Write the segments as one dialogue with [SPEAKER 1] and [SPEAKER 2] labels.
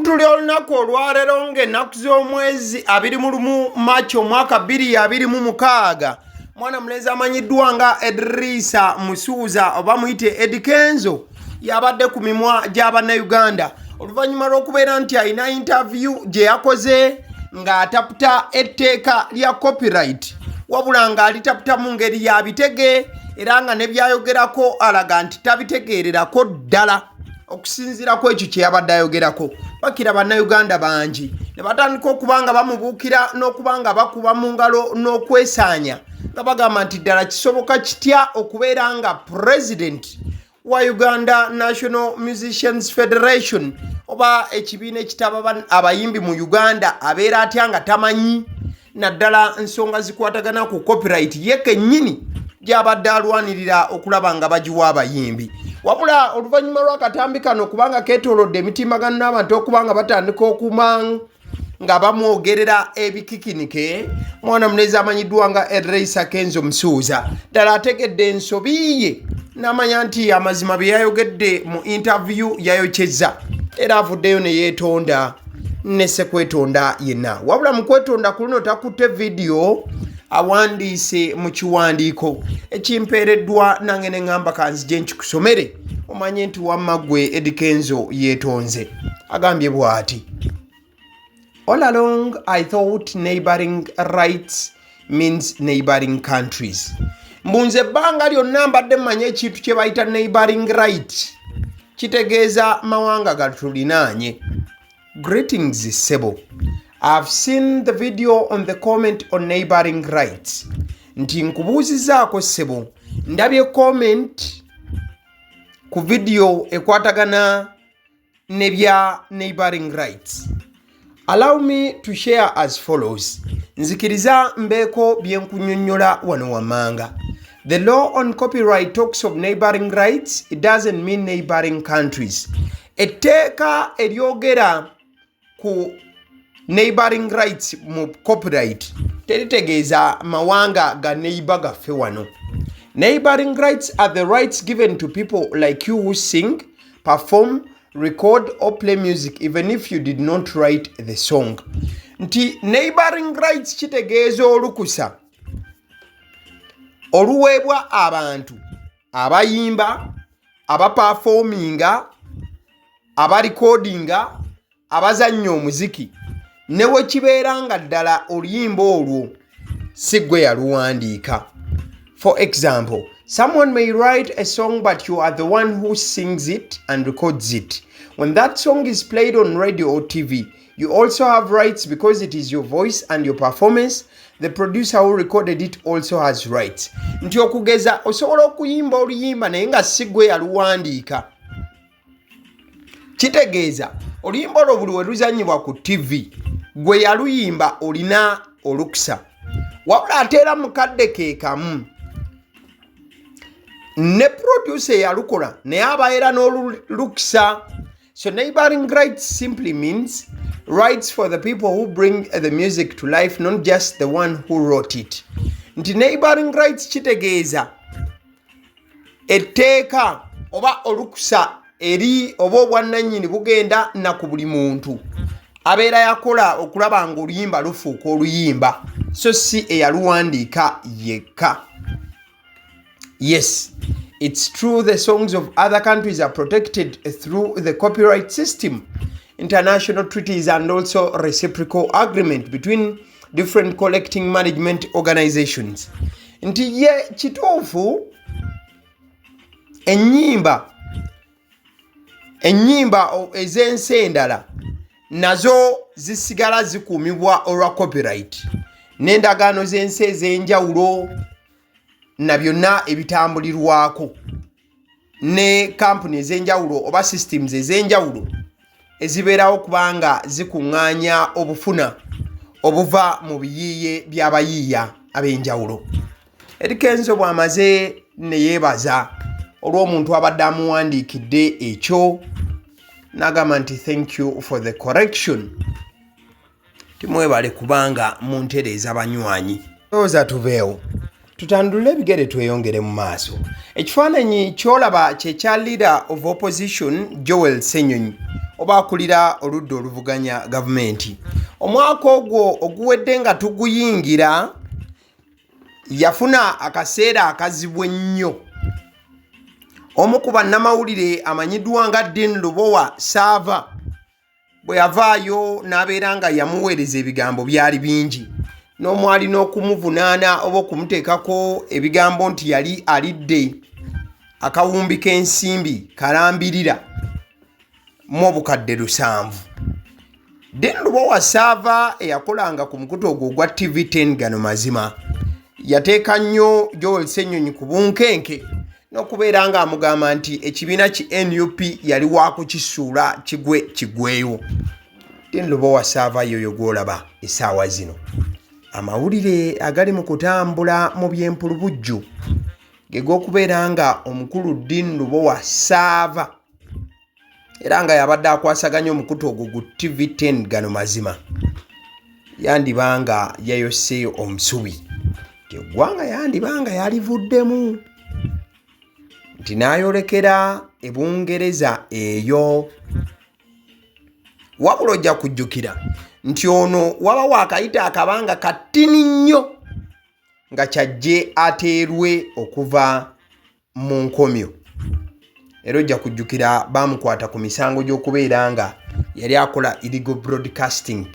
[SPEAKER 1] Ttuntu ly'olunaku olwaleero ng'ennaku z'omwezi 21 Maaki omwaka 2026, mwana mulenzi amanyiddwa nga Edrisa Musuuza oba muyite Eddy Kenzo yabadde ku mimwa gya Bannayuganda oluvannyuma lw'okubeera nti alina intaviyu gye yakoze ng'ataputa etteeka lya copyright, wabula ng'alitaputa mu ngeri ya bitege era nga ne by'ayogerako alaga nti tabitegeererako ddala. Okusinziira ku ekyo kye yabadde ayogerako, bakira Bannayuganda bangi ne batandika okuba nga bamubuukira n'okuba nga bakuba mu ngalo n'okwesaanya nga bagamba nti ddala kisoboka kitya okubeera nga pulezidenti wa Uganda National Musicians Federation oba ekibiina ekitaba abayimbi mu Uganda abeera atya nga tamanyi naddala nsonga zikwatagana ku copyright ye kennyini gy'abadde alwanirira okulaba nga bagiwa abayimbi. Wabula oluvannyuma lw'akatambi kano kubanga keetoolodde emitimbagano n'abantu okuba nga batandika okuma nga bamwogerera ebikikinike, mwana mulenzi amanyiddwa nga Edreisa Kenzo Musuuza ddala ategedde ensobi ye n'amanya nti amazima bye yayogedde mu intaviyu yayokyezza, era avuddeyo ne yeetonda ne sekwetonda yenna. Wabula mu kwetonda ku luno takutte vidiyo, awandiise mu kiwandiiko ekimpeereddwa nange ne ŋŋamba kanzije nkikusomere omanye nti wamma ggwe Eddy Kenzo yeetonze. Agambye bw'ati: "All along I thought neighboring rights means neighboring countries." Mbunze ebbanga lyonna mbadde mmanyi ekintu kye bayita neighboring right kitegeeza mawanga gatulinaanye. "Greetings ssebo, I've seen the video on the comment on neighboring rights." Nti nkubuuzizaako ssebo, ndabye comment ku vidiyo ekwatagana nebya neighboring rights. "Allow me to share as follows." Nzikiriza mbeeko bye nkunyonnyola wano wammanga. "The law on copyright talks of neighboring rights. It doesn't mean neighboring countries." Etteeka eryogera ku neighboring rights mu copyright teritegeeza mawanga ga neighbor gaffe wano. "Neighboring rights are the rights given to people like you who sing, perform, record or play music even if you did not write the song." Nti neighboring rights kitegeeza olukusa oluweebwa abantu abayimba, abaperforminga, abarikodinga, abazannya omuziki, ne bwe kibeera nga ddala oluyimba olwo si ggwe yaluwandiika. "For example, someone may write a song, but you are the one who sings it and records it. When that song is played on radio or TV, you also have rights because it is your voice and your performance. The producer who recorded it also has rights." Nti okugeza osobola okuyimba oluyimba naye nga si ggwe yaluwandiika, kitegeeza oluyimba olwo buli we luzannyibwa ku TV, gwe yaluyimba olina olukusa. Wabula ate era mu kadde ke kamu ne producer eyalukola naye abaera n'olukusa. "So neighboring rights simply means rights for the people who bring the music to life, not just the one who wrote it." Nti neighboring rights kitegeeza etteeka oba olukusa eri oba obwannannyini bugenda na ku buli muntu abeera yakola okulaba nga oluyimba lufuuka oluyimba, so si eyaluwandiika yekka. "Yes, it's true the songs of other countries are protected through the copyright system, international treaties and also reciprocal agreement between different collecting management organizations." Nti ye kituufu ennyimba ez'ensi endala nazo zisigala zikuumibwa olwa copyright n'endagaano z'ensi ez'enjawulo na byonna ebitambulirwako ne kampuni ez'enjawulo oba systems ez'enjawulo ezibeerawo kubanga zikuŋŋaanya obufuna obuva mu biyiiye by'abayiiya ab'enjawulo. Eddy Kenzo bw'amaze ne yeebaza olw'omuntu abadde amuwandiikidde ekyo, n'agamba nti "Thank you for the correction." Timwebale kubanga muntereeza banywanyi. Ndowooza tuveewo tutandule ebigere tweyongere mu maaso. Ekifaananyi ky'olaba kye kya leader of opposition Joel Ssenyonyi. oba akulira oludda oluvuganya gavumenti. Omwaka ogwo oguwedde nga tuguyingira yafuna akaseera akazibu ennyo. Omu ku bannamawulire amanyiddwa nga Dean Lubowa Saava bwe yavaayo n'abeera nga yamuweereza ebigambo byali bingi n'omwali n'okumuvunaana oba okumuteekako ebigambo nti yali alidde akawumbi k'ensimbi kalambirira mu obukadde 7. Dean Lubowa Saava eyakolanga ku mukutu ogwo ogwa TV10 Gano Mazima yateeka nnyo Joel Ssenyonyi ku bunkenke n'okubeera ng'amugamba nti ekibiina ki NUP yali wakukisuula kigwe kigweyo. Dean Lubowa Saava yoyo gw'olaba essaawa zino. Amawulire agali mu kutambula mu byempulubujju ge g'okubeera nga omukulu Dean Lubowa Saava era nga yabadde akwasaganya omukutu ogwo gu TV10 Gano Mazima yandiba nga yayoseeyo omusubi nti eggwanga yandiba nga yalivuddemu nti n'ayolekera e Bungereza eyo. Wabula ojja kujjukira nti ono waba waakayita akabanga katini nnyo nga kyajje ateerwe okuva mu nkomyo, era ojja kujjukira baamukwata ku misango gy'okubeera nga yali akola illegal broadcasting,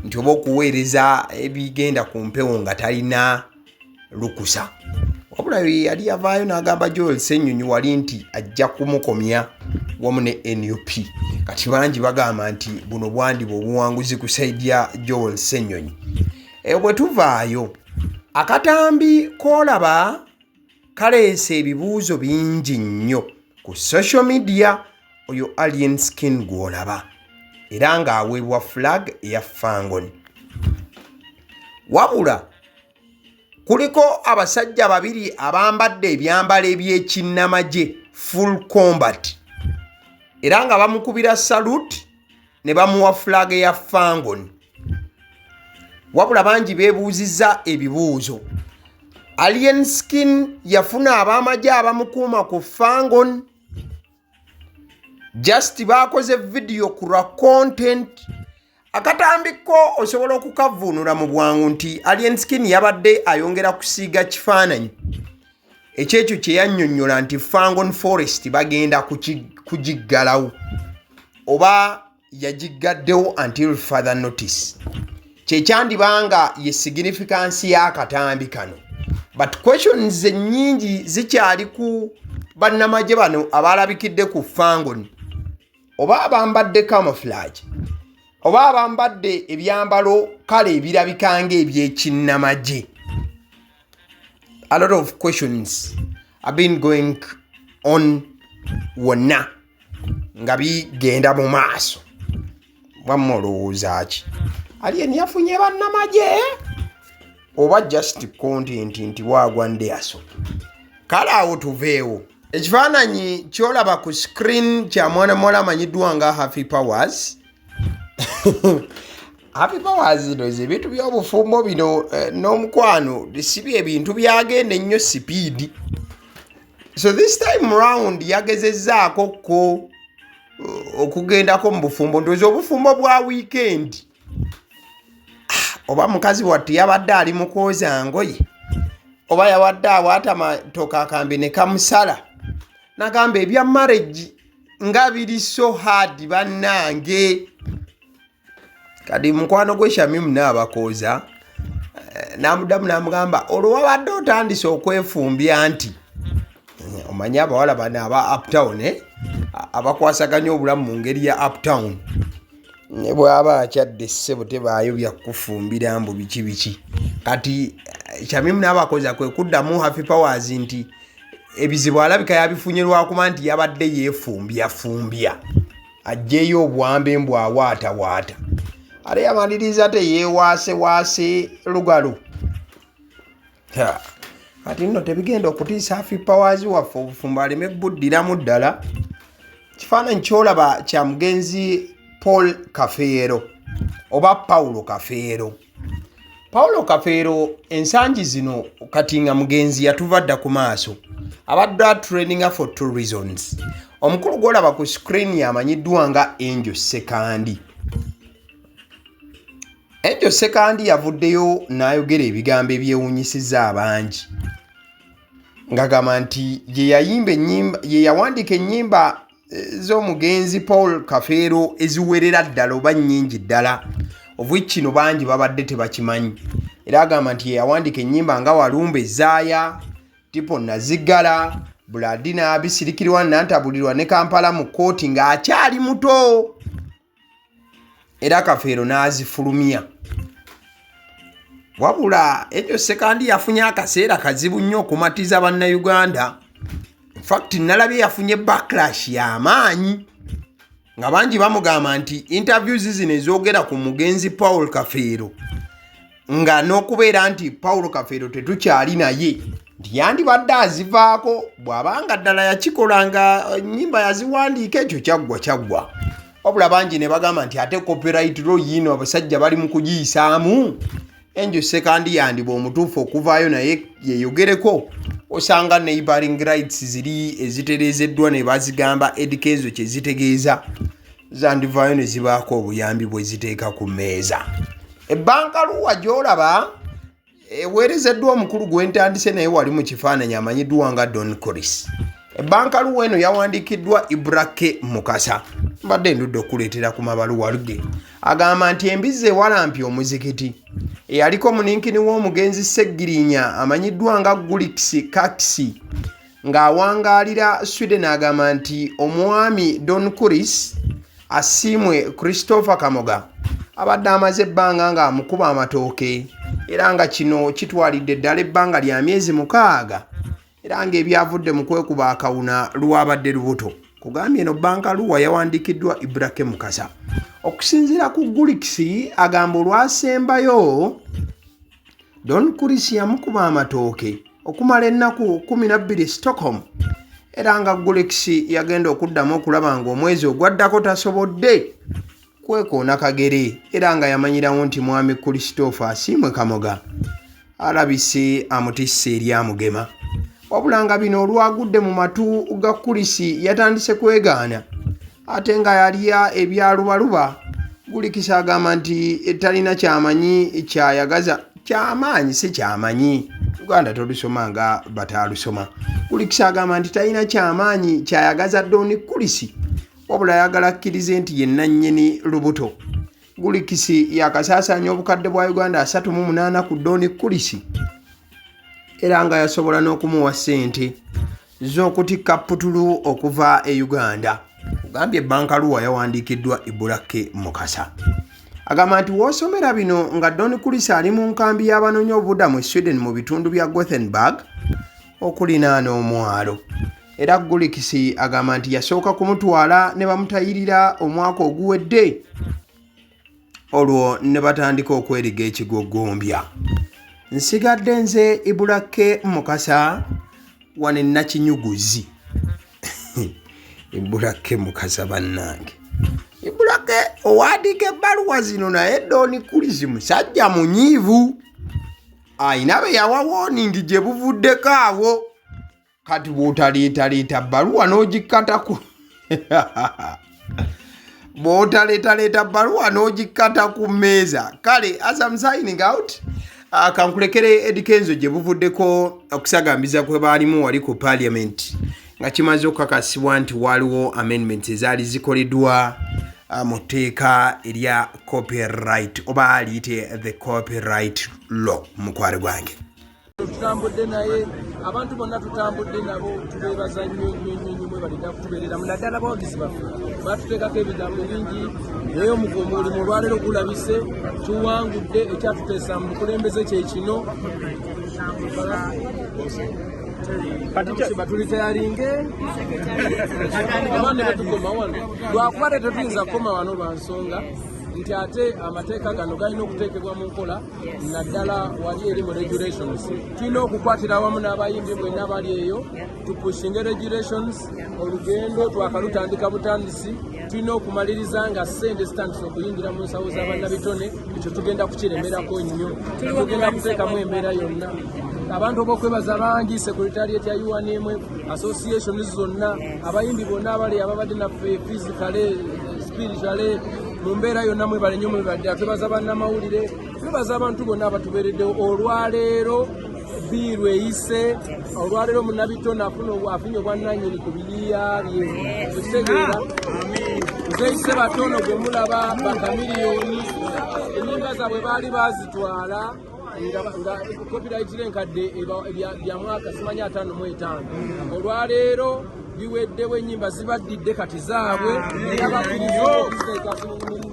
[SPEAKER 1] nti oba okuweereza ebigenda ku mpewo nga talina lukusa. Wabula yali yavaayo n'agamba Joel Ssenyonyi wali nti ajja kumukomya wamu ne NUP. Kati bangi bagamba nti buno bwandiba obuwanguzi ku side ya Joel Ssenyonyi. Eyo bwe tuvaayo, akatambi k'olaba kaleese ebibuuzo bingi nnyo ku social media. Oyo Alien Skin gw'olaba era ng'aweebwa flag eya Fangone, wabula kuliko abasajja babiri abambadde ebyambalo ebyekinnamagye, full combat, era nga bamukubira salute ne bamuwa flag ya Fangone. Wabula bangi beebuuzizza ebibuuzo: Alien Skin yafuna ab'amagye abamukuuma ku Fangone, just baakoze vidiyo ku lwa content? Akatambiko osobola okukavuunula mu bwangu nti Alien Skin yabadde ayongera kusiiga kifaananyi ekyekyo kye yannyonnyola nti Fangon Forest bagenda kugiggalawo oba yagiggaddewo until further notice. Kyekyandibanga ye significance y'akatambi kano, but questions ennyingi zikyali ku bannamagye bano abalabikidde ku Fangon, oba abambadde camouflage oba abambadde ebyambalo kale ebirabika ng'ebyekinnamagye. A lot of questions have been going on wonna nga bigenda mu maaso. Bwammwe olowooza ki? Alien yafunye bannamagye oba just content nti waagwa ndeaso? Kale awo tuveewo. Ekifaananyi kyolaba ku screen kya mwana muwala amanyiddwa nga Happy Powers. Happy Powers, zino ebintu by'obufumbo bino n'omukwano si bye bintu byagenda ennyo speed, so this time round yagezezzaako ko okugendako mu bufumbo, ndowooza obufumbo bwa weekend. Oba mukazi wattu yabadde ali mu kwoza ngoye oba yabadde awaata matoka, akambe ne kamusala nagamba ebya marriage nga biri so hard bannange. Kati mukwano gwe Shamimu naabakooza n'amuddamu n'amugamba, olwo wabadde otandise okwefumbya nti omanyi abawala bano aba uptown, eh? Abakwasaganya obulamu mu ngeri ya uptown, ne bw'aba akyadde ssebo tebaayo byakufumbira mbu biki biki. Kati Shamimu n'abakoza kwe kuddamu Happy Powers nti ebizibu alabika yabifunye lwakuba nti yabadde yeefumbyafumbya aggyeyo obwambe mbw awaatawaata, ate yamaliriza teyeewaasewaase lugalo. Ha, kati nno tebigenda okutiisa Happy Powers waffe obufumbo aleme buddiramu ddala. Kifaananyi kyolaba kya mugenzi Paul Kafeero oba Paulo Kafeero. Paulo Kafeero ensangi zino kati nga mugenzi yatuva dda ku maaso, abadde atrendinga for two reasons. Omukulu gw'olaba ku screen amanyiddwa nga Angel Ssekandi. Angel Ssekandi yavuddeyo n'ayogera ebigambo ebyewuunyisizza abangi ng'agamba nti ye yayimba ennyimba, ye yawandiika ennyimba z'omugenzi Paul Kafeero eziwerera ddala oba nnyingi ddala, of which kino bangi babadde tebakimanyi. Era agamba nti ye yawandiika ennyimba nga Walumbe Zaaya, Tipo Naziggala, Buladina, Bisirikirwa, Nantabulirwa ne Kampala mu kkooti ng'akyali muto, era Kafeero n'azifulumya. Wabula ekyo Ssekandi yafunye akaseera kazibu nnyo okumatiza Bannayuganda. Infact nalabye yafunye backlash y'amaanyi nga bangi bamugamba nti interviews zino ezoogera ku mugenzi Paul Kafeero, nga n'okubeera nti Paul Kafeero tetukyali naye, nti yandibadde azivaako bw'abanga ddala yakikola nga ennyimba yaziwandiika, ekyo kyaggwa kyaggwa. Wabula bangi ne bagamba nti ate copyright law yiino abasajja bali mu kugiyisaamu. Angel Ssekandi yandiba omutuufu okuvaayo naye yeyogereko, osanga neighboring rights ziri ezitereezeddwa ne bazigamba Eddy Kenzo kye zitegeeza, zandivaayo ne zibaako obuyambi bwe ziteeka ku mmeeza. Ebbankaluwa gy'olaba eweerezeddwa omukulu gwe ntandise naye wali mu kifaananyi amanyiddwa nga Don Chris. Ebbankaluwa eno yawandiikiddwa Ibrake Mukasa. Mbadde ndudde okuleetera ku mabaluwa ge. Agamba nti embizzi ewalampye omuzikiti. Eyaliko muninkini w'omugenzi Ssegirinya amanyiddwa nga Gulix Kakisi ng'awangaalira Sweden agamba nti omwami Don Chris asiimwe Christopher Kamoga abadde amaze ebbanga ng'amukuba amatooke, era nga kino kitwalidde ddala ebbanga lya myezi 6, era ng'ebyavudde mu kwekuba akawuna lwabadde lubuto. Kugambye eno bankaluwa yawandiikiddwa Ibrake Mukasa. Okusinziira ku Gulix, agamba olwasembayo Don Chris yamukuba amatooke okumala ennaku 12 Stockholm, era nga Gulix yagenda okuddamu okulaba ng'omwezi ogwaddako tasobodde kwekoona kagere, era nga yamanyirawo nti mwami Christopher Asiimwe Kamoga alabise amutisse eri amugema. Wabula nga bino olwagudde mu matu ga Chris yatandise kwegaana, ate nga yalya ebyalubaluba. Gulix agamba nti talina kyamanyi kyayagaza kyamaanyi, si kyamanyi Uganda tolusoma nga bataalusoma. Gulix agamba nti talina kyamaanyi kyayagaza Don Chris, wabula ayagala akkirize nti ye nannyini lubuto. Gulix yakasaasaanya obukadde bwa Uganda 38 ku Don Chris, era nga yasobola n'okumuwa ssente z'okutikka putulu okuva e Uganda. Kugambye ebbankaluwa yawandiikiddwa Iburake Mukasa. Agamba nti w'osomera bino nga Don Chris ali mu nkambi y'abanoonya obubudamu e Sweden mu bitundu bya Gothenburg okulinaana omwalo. Era Gulix agamba nti yasooka kumutwala ne bamutayirira omwaka oguwedde, olwo ne batandika okweriga ekigogombya. Nsigadde nze Iburake Mukasa wano Nakinyuguzi. Iburake Mukasa bannange, Iburake owandiika ebbaluwa zino, naye Don Chris musajja munyiivu, ayina be yawa warning gye buvuddeko awo. Kati bw'otaleetaleeta bbaluwa n'ogikkatako, bw'otaleetaleeta bbaluwa n'ogikkata ku mmeeza. Kale as I'm signing out, kankulekere Eddy Kenzo gye buvuddeko okusagambiza kwe baalimu wali ku parliament, nga kimaze okukakasibwa nti waliwo amendments ezaali zikoleddwa mu tteeka erya copyright, oba liyite the copyright law. Mukwano gwange,
[SPEAKER 2] tutambudde naye, abantu bonna tutambudde nabo, tubeebaza nnyo nnyo nnyo nnyo, mwebalidde kutubeereramu, naddala abawagizi baffe batuteekako ebigambo bingi, naye omulimu olwaleero gulabise, tuwangudde. Ekyatuteesa mu bukulembeze kye kino, batulitayalinge oba ne betukoma wano, lwakuba te tetuyinza kukoma wano lwa nsonga nti ate amateeka gano galina okuteekebwa mu nkola, naddala wali eri mu regulations. Tulina okukwatira awamu n'abayimbi mwenna abali eyo, tupushinge regulations. Olugendo twakalutandika butandisi, tulina okumaliriza nga ssente zitandise okuyingira mu nsawo z'abannabitone. Ekyo tugenda kukiremerako nnyo, tugenda kuteekamu embeera yonna. Abantu obokwebaza bangi, secretariat ya UNM, association zonna, abayimbi bonna abali ababadde naffe physically, spiritually, mu mbeera yonna, mwebale nnyo, mwebadde. Twebaza bannamawulire, twebaza abantu bonna abatubeereddewo olwaleero. Bill eyise olwaleero, munnabitone afunye obwannannyini ku biyiiya bye. Okitegeera? Nzeeyise batono gwe mulaba bakamiliyoni, ennyimba zaabwe baali bazitwala nga copyright enkadde bya mwaka simanyi 55. Olwaleero biweddewo, ennyimba zibaddidde kati zaabwe, era bakkiriza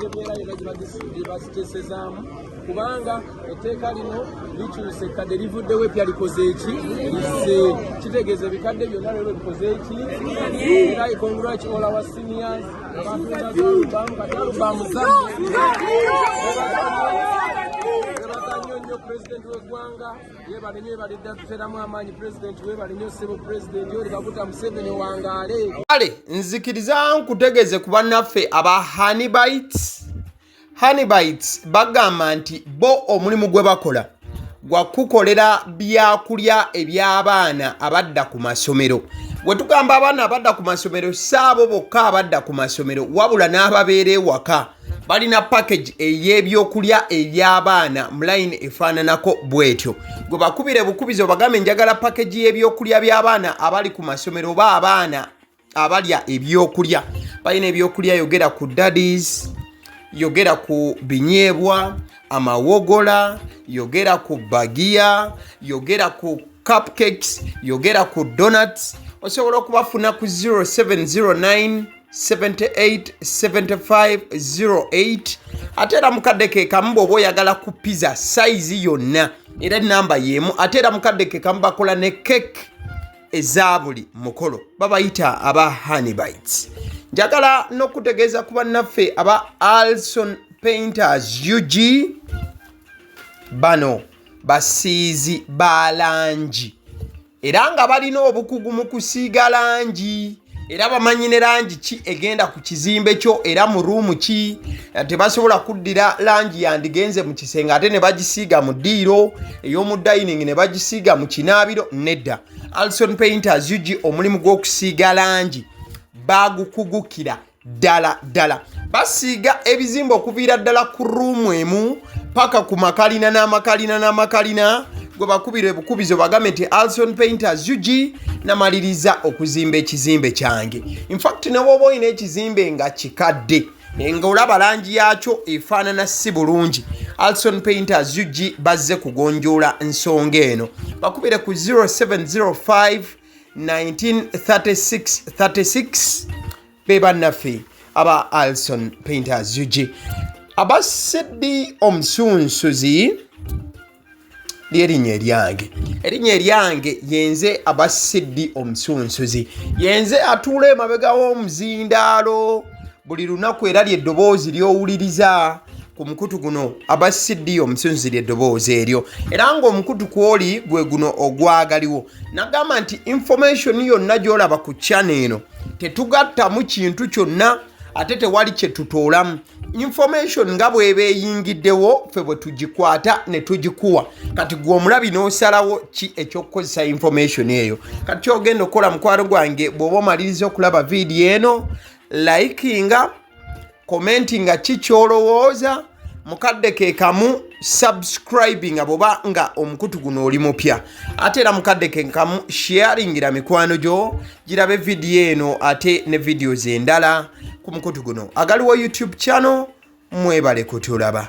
[SPEAKER 2] embeera yonna gye baziteesezaamu, kubanga etteeka lino likyuse, ekkadde livuddewo, epya likoze eki lisse. Kitegeeza ebikadde byonna leero bikoze eki. Era I congratulate all our seniors abatunda album. Kati album zammwe. Nnyo nnyo pulezidenti w'eggwanga, yeebale nnyo, yeebale ddala, tuteramu amaanyi. Pulezidenti weebale nnyo ssebo, pulezidenti Yoweri Kaguta Museveni, wangaale.
[SPEAKER 1] Kale nzikiriza nkutegeeze ku bannaffe aba Honeybites. Honeybites bagamba nti bo omulimu gwe bakola gwa kukolera byakulya eby'abaana abadda ku masomero. Bwe tugamba abaana abadda ku masomero, si abo bokka abadda ku masomero, wabula n'ababeera ewaka. Balina package ey'ebyokulya eby'abaana mu line efaananako bw'etyo. Gwe bakubire bukubizi obagambe, "Njagala package y'ebyokulya by'abaana abali ku masomero oba abaana abalya ebyokulya." Balina ebyokulya, yogera ku daddies, yogera ku binyeebwa, amawogola, yogera ku bagiya, yogera ku cupcakes, yogera ku donuts. Osobola okubafuna ku 0709 78 75 08. Ate era mukadde ke kamu, bw'oba oyagala ku pizza size yonna, era enamba y'emu. Ate era mukadde ke kamu bakola ne cake eza buli mukolo. Babayita aba Honeybites. Njagala n'okutegeeza ku bannaffe aba Alson Painters UG. Bano basiizi ba langi era nga balina obukugu mu kusiiga langi, era bamanyi ne langi ki egenda ku kizimbe kyo era mu room ki. Tebasobola kuddira langi yandigenze mu kisenge ate ne bagisiiga mu ddiiro, ey'omu dining ne bagisiiga mu kinaabiro. Nedda, Alson Painters UG omulimu gw'okusiiga langi bagukugukira ddala ddala. Basiiga ebizimbe okuviira ddala ku room emu paka ku makalina n'amakalina n'amakalina. Gwe bakubira ebukubizo bagambe nti Alson Painters UG namaliriza okuzimba ekizimbe kyange. Infact, ne bwoba olina ekizimbe nga kikadde nga olaba langi yakyo efaanana si bulungi, Alson Painters UG bazze kugonjoola nsonga eno. Bakubire ku 0705 1936 36. Be bannaffe aba Alson Painters UG. Abasiddi omusunsuzi lyerinnya eryange, erinnya eryange yenze Abasiddi omusunsuzi, yenze atuula emabega w'omuzindaalo buli lunaku, era lyeddoboozi ly'owuliriza ku mukutu guno. Abasiddi omusunsuzi lyeddoboozi eryo, era ng'omukutu kwoli gwe guno ogwagaliwo. Nagamba nti information yonna gy'olaba ku channel eno tetugattamu kintu kyonna, ate tewali kye tutoolamu. Information nga bw'eba eyingiddewo, ffe bwe tugikwata ne tugikuwa. Kati gwe omulabi n'osalawo ki ekyokukozesa information eyo. Kati kyogenda okukola, mukwano gwange, bw'oba omaliriza okulaba vidiyo eno, likinga, commentinga ki kyolowooza, mukadde ke kamu subscribinga bw'oba nga omukutu guno oli mupya. Ate era mukadde ke kamu sharingira mikwano gyo girabe vidiyo eno, ate ne videos endala ku mukutu guno agaliwo YouTube channel. Mwebale kutulaba.